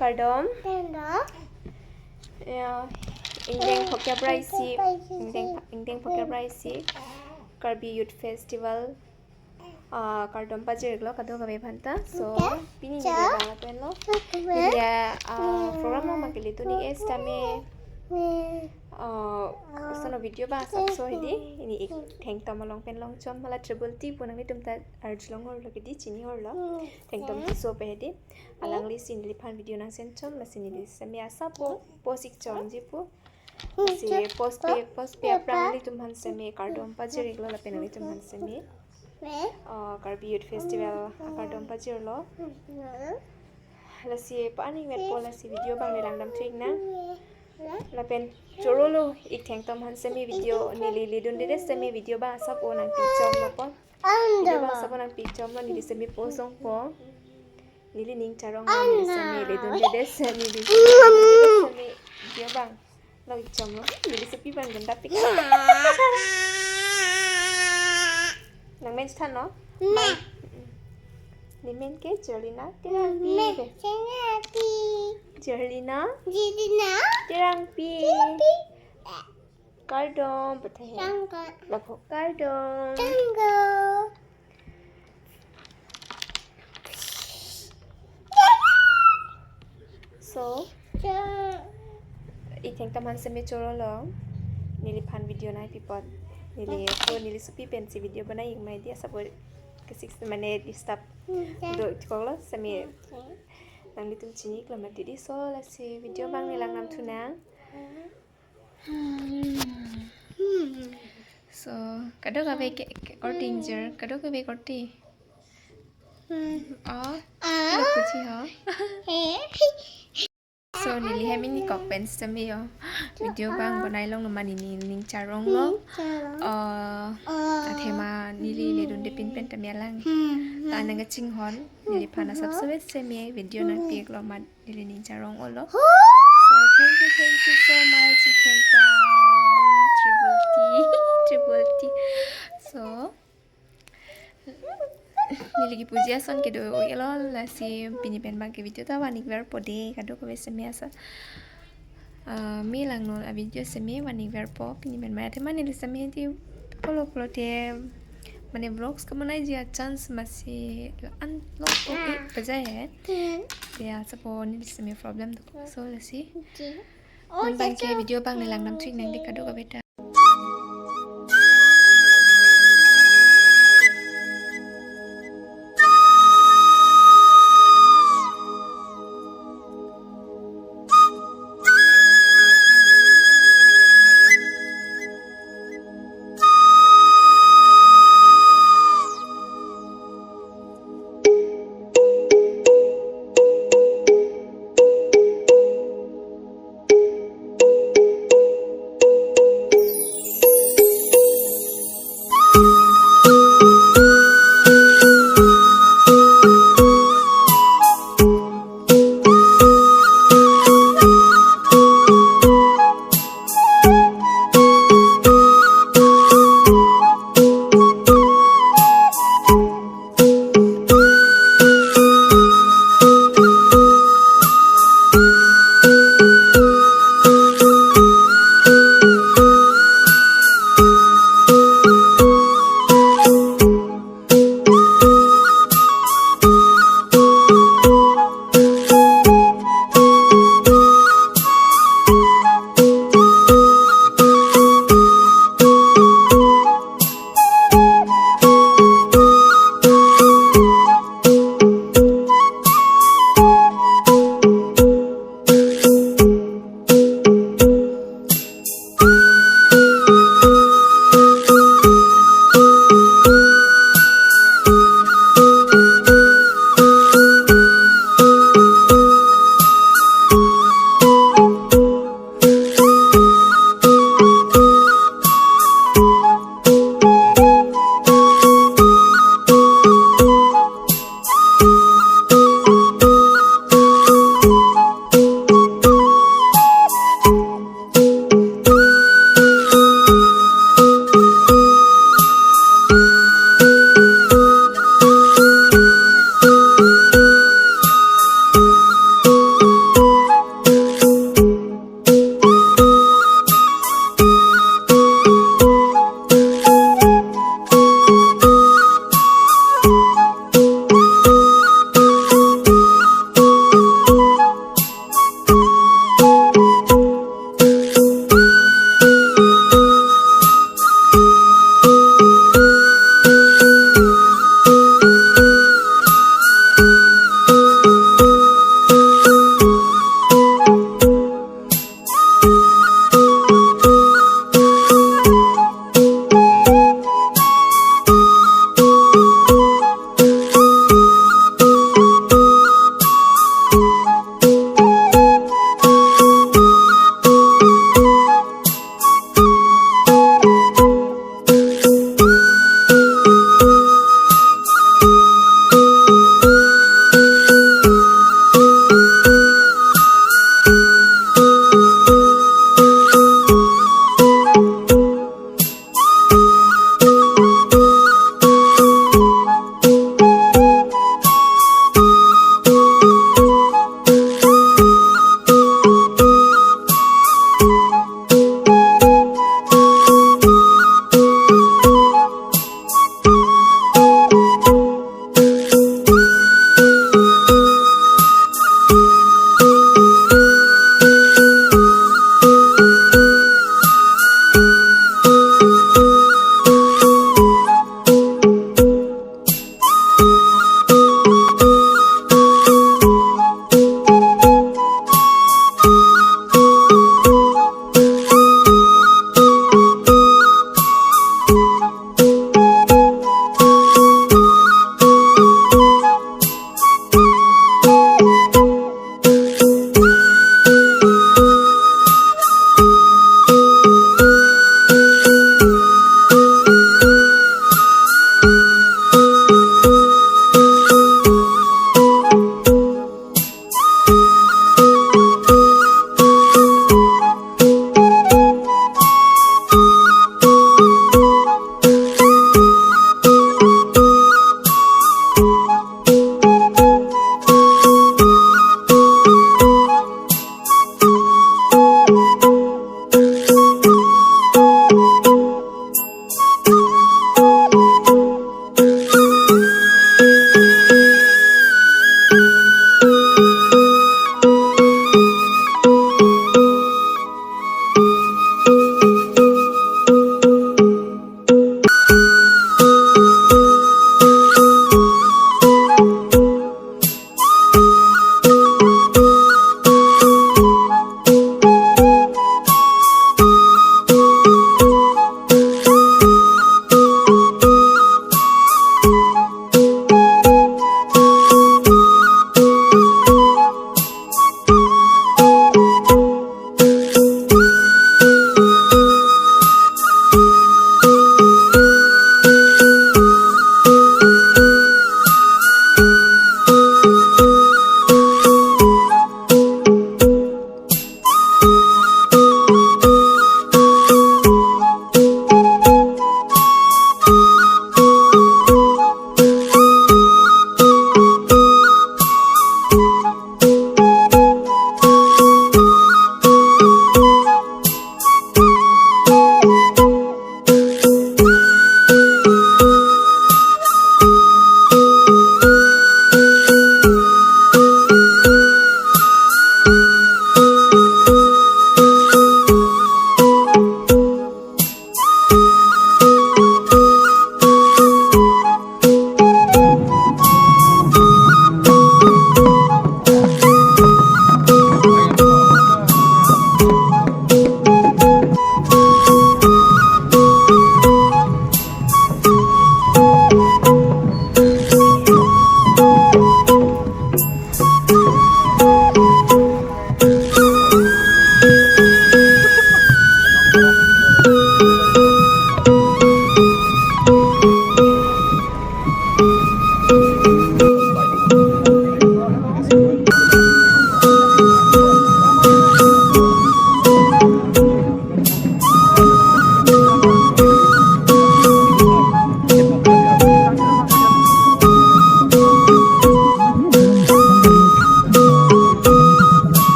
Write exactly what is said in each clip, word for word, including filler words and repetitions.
Kardom. Kardom. Ya, ingdeng phokep ra isi, ingdeng, ingdeng phokep ra isi Karbi Youth Festival, ah, kardom pajir-iklo kadokave aphanta. So, pini neli lapen lo. Neli, ah, program along ma kele tuni es tame, ah, koson video ba asapso hedi. Neli ik thengtom along pen longchom, hala Triple T pu nanglitum ta arjulong hor lo kedi, chini hor lo. Thengtom Tisso pu hedi. Alanglisi neliphan video nangchenchom, lasi neli semi asap po, post-ikchomji pu. Lasi post-pe, post-pe aphrang nanglitum aphan semi kardom pajir-iklo lapen nanglitum aphan semi, ah, Karbi Youth Festival akardom pajirlo. Lasi pa aning vetpo, lasi video abang neli langdamthu-iknang. Lapen chorolo ik thengtom aphan semi video neli ledundedet semi video abang asap o nangpichomlo po. Video abang asap o nangpichomlo, neli semi post ongpo. Neli ning charonglo, neli semi ledundedet semi video abang. Lo ikchomlo, neli sopi abang gundapik. Nangmen chethanlo? Nemen ke Jerlina Terangpi. Jerlina Jerlina. Terangpi. Terangpi. Kardom, pathe. Kardom. Lapu kardom. Kardom. So, ik thengtom aphan semi chorolo. Neliphan video nangpi apot. Neli, so neli sopi pensi video banai-ik ma hedi, asap o kesik mane disturb do choklo semi. Nanglitum chini-iklo mati di. So, lasi video abang neli langdamthunang. So, kadokave ke, ke korte ingjir, kadokave korte. Oh, lo puji ho. So, neli hem ingni kok pen semi yo. Video abang banai longlo ma neli ning charonglo. Oh, athema neli ledunde pin pen tame alang. Ta nangkachinghon, neliphan asapso vet semi video nangpi-iklo ma neli ning charong olo. So, thank you, thank you so much, thank you, Triple T, Triple T. So, neli kipuji ason kedo-iklo, lasi pini pen abang ke video ta van-ik verpo de, kadokave semi asa. Ah, me langnon a video semi van-ik verpo, pini pen abang athema neli semi di polo polo te, mane vlogs kemanaiji a chance masi an lo ko e pajai he. Ya, asap o neli semi problem do. So, lasi. Abang ke video abang neli langdamthu-iknang de kadokave ta.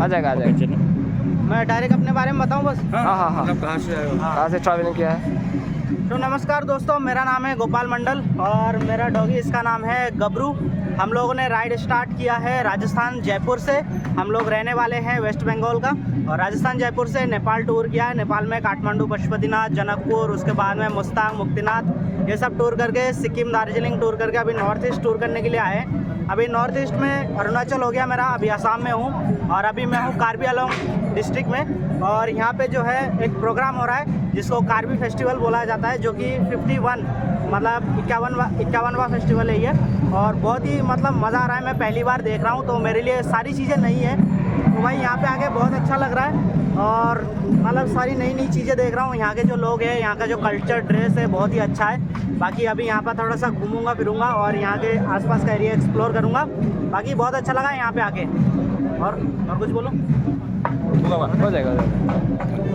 आ जाएगा, आ जाएगा। मैं डायरेक्ट अपने बारे में बताऊं बस। हाँ हाँ हाँ। मतलब कहाँ से आए हो? कहाँ से ट्रैवलिंग किया है? तो नमस्कार दोस्तों, मेरा नाम है गोपाल मंडल और मेरा डॉगी, इसका नाम है गबरू। हम लोगों ने राइड स्टार्ट किया है राजस्थान जयपुर से। हम लोग रहने वाले हैं वेस्ट बंगाल का और राजस्थान जयपुर से नेपाल टूर किया है। नेपाल में काठमांडू, पशुपतिनाथ, जनकपुर, उसके बाद में मुस्तांग, मुक्तिनाथ, ये सब टूर करके सिक्किम, दार्जिलिंग टूर करके अभी नॉर्थ ईस्ट टूर करने के लिए आए हैं। अभी नॉर्थ ईस्ट में अरुणाचल हो गया मेरा, अभी असम में हूँ और अभी मैं हूँ कार्बी आंगलोंग डिस्ट्रिक्ट में। और यहाँ पे जो है एक प्रोग्राम हो रहा है जिसको कार्बी फेस्टिवल बोला जाता है, जो कि फिफ्टी वन, मतलब इक्यावनवा इक्यावनवा फेस्टिवल है ये। और बहुत ही मतलब मज़ा आ रहा है, मैं पहली बार देख रहा हूँ तो मेरे लिए सारी चीज़ें नई है। तो भाई यहाँ पे आके बहुत अच्छा लग रहा है और मतलब सारी नई नई चीज़ें देख रहा हूँ। यहाँ के जो लोग हैं, यहाँ का जो कल्चर, ड्रेस है, बहुत ही अच्छा है। बाकी अभी यहाँ पर थोड़ा सा घूमूंगा फिरूंगा और यहाँ के आसपास का एरिया एक्सप्लोर करूंगा। बाकी बहुत अच्छा लगा यहाँ पे आके। और और कुछ बोलो। हो जाएगा, हो जाएगा।